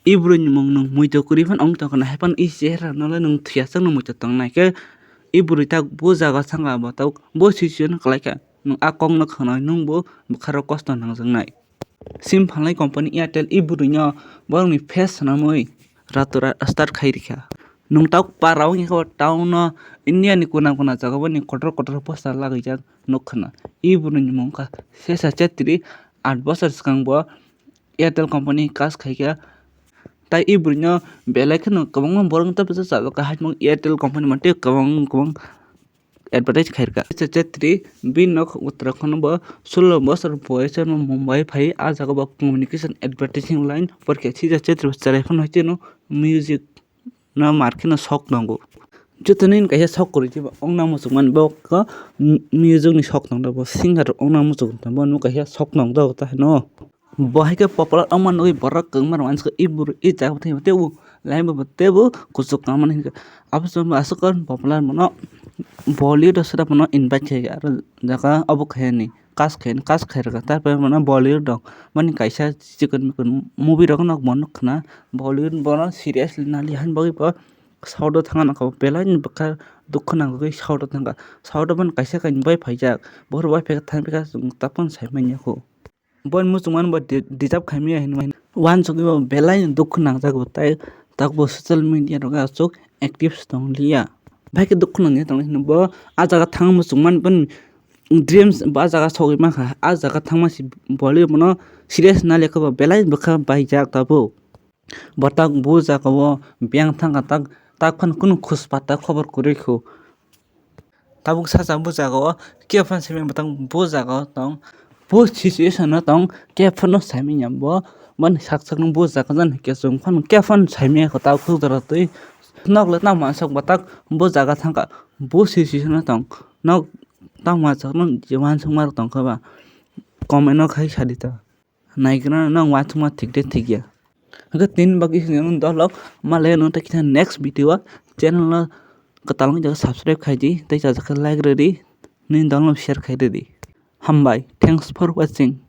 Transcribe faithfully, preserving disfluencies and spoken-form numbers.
I bwrwi ni mung nwng muitu kwrwi phano wng tongkha na, hai phano i chehra no le nwng thwiya chwng no muitu tongnai khe, i bwrwi tak bo jaga thangkha bo tok bo situation kwlai kha, nwng a kok no khwnai nwng bo bwkha rok kosto nangjaknai. Sim phalnai company Airtel i bwrwi no borok ni face swnamwi rato rat start khai rikha. Nwng tok para wngya khe town no India ni kuna kuna jaga boni kotor kotor poster lagaijak nukha na. I bwrwi ni mung kha Sesa Chetri, aat bosor swkang bo Airtel company kash khaikha. Tai i bwrwino belai kheno kwbangma borok tei bwsa chajak kha, haikhe Airtel company mantwi kwbang kwbang advertise khairwkha. Sesa Chetri bini nok Uttarakhand bo sullo bosor boyosno Mumbai phai, ah jaga bo communication advertising line porikha. Sesa Chetri bo cherai phano haikhe no music no mar kheno sok tongo. Jotoni hwn kaisa sok kwrwi khe ongna muchungmani bo khe music ni sok tongda bo singer ongna muchung tongda bo nuk kaisa sok tongda ta hino. Bo hai khe popular wngma nugwi borok kwbangma rok uansukha i bwrwi i jaga tei tebo laimba bo tebo kuchuk tongmani hinkhe abo chwngno aswk popular bono Bollywood o sera bono invite khaikha aro jaga obo khaiyani. Kash khe kash khairwkha, tarpore bono Bollywood rok mani kaisa chikon mikon movie rok no bo nukha na. Bollywood bono seriously naliya hani bagwi bo South o thangna kha, belai ni bwkha dukhu nangwi South o thangkha. South o bono kaisa kainwi bai phaijak, bohrok bai phaikha thang phaikha chwng tabukhe sai manya kho. Boini muchungmani bo de-, deserve khaimaya hinwi uansugwi bo belai ni dukhu nangjago, tai tabukbo social media rogo aswk active tong liya. Bahai khe dukhu nangya tongwi hino bo ah jaga thang muchungmani boni dreams bo ah jaga sogwi mankha, ah jaga thangma si Bollywood bono serious naliya khe bo belai bwkha baijak tabuk. Bo tak bo jaga o biyang thangkha tak, tak phano kunu khus pata khobor kwrwi kho. Tabuk sacha bo jaga o khe phano simi bo tang bo jaga o tong, bo situation o tong khe phano saimanya bo, boni sak sak no bo jaga jan khe chwng phano khe phano saimanya kho tabuk jora twi. Nok le tamo aswk bo tak bo jaga thangkha, bo situation o tong nok tamo aswk no je uansukma rok tongkha ba comment o khai sadi ta. Naigrano nang uansukma thik de thik ya. Hwnkhe tini bagwi hwnwi ang dolok malai no tei kisa next video o channel no kwtal wngya subscribe khai di tei chajak khe like rw di, nini dolno share khai rw di. Hambai, thanks for watching.